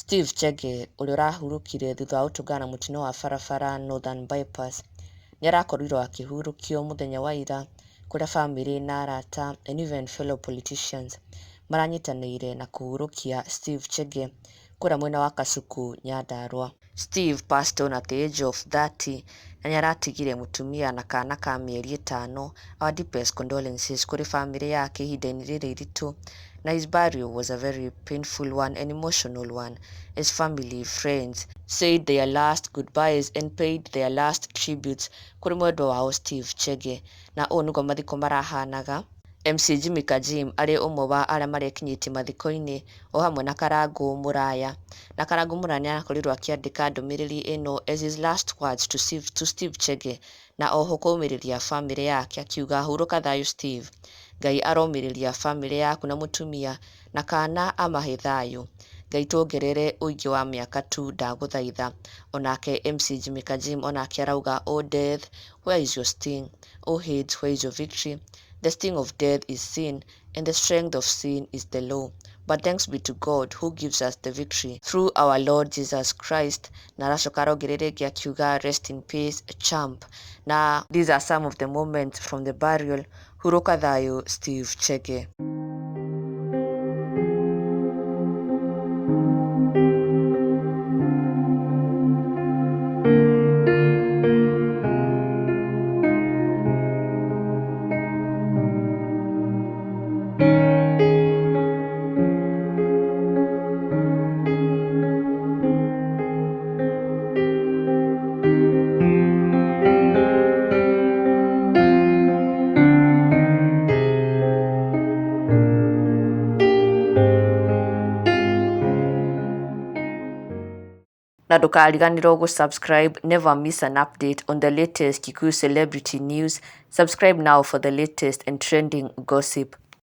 Steve Chege ũrĩa ũrahurũkire thutha wa gũtũngana na mũtino wa barabara Northern Bypass, nĩarakorirwo akĩhurũkio mũthenya wa ira, kũrĩa bamĩrĩ na arata and even fellow politicians maranyitanĩire na kũhurũkia Steve Chege kũrĩa mwena wa Kasuku, Nyandarua. Steve passed on at the age of 30 na nĩaratigire mũtumia na kana ka mĩeri 5. Our deepest condolences kũrĩ bamĩrĩ yake ihinda-inĩ rĩrĩ iritũ, na his burial was a very painful one and emotional one as family, friends said their last goodbyes and paid their last tributes kũrĩ mwendwa wao Steve Chege. Na ũũ nĩguo mathiko marahanaga. MC Jimmy Kajim arĩ ũmwe wa arĩa marekinyĩtie mathiko-inĩ o hamwe na Karangũ Mũraya. Na Karangũ Mũraya nĩarakorirwo akĩandĩka ndũmĩrĩri ĩno as his last words to Steve Chege, na oho kũũmĩrĩria bamĩrĩ yake akiuga, "Hurũka thayũ Steve, Ngai aromĩrĩria bamĩrĩ yaku na mũtumia na kana amahe thayũ. Ngai tuongerere ũingĩ wa mĩaka tu, ndagũthaitha." Onake MC Jimmy Kajim onake arauga, "Oh death, where is your sting? Oh hate, where is your victory? The sting of death is sin, and the strength of sin is the law. But thanks be to God who gives us the victory through our Lord Jesus Christ." Na aracoka arongerera ĩngĩ akiuga, "Rest in peace, champ." Na these are some of the moments from the burial. Hurũka thayũ, Steve Chege. Na ndũkariganĩrwo gũ-subscribe. Never miss an update on the latest Kikuyu celebrity news. Subscribe now for the latest and trending gossip.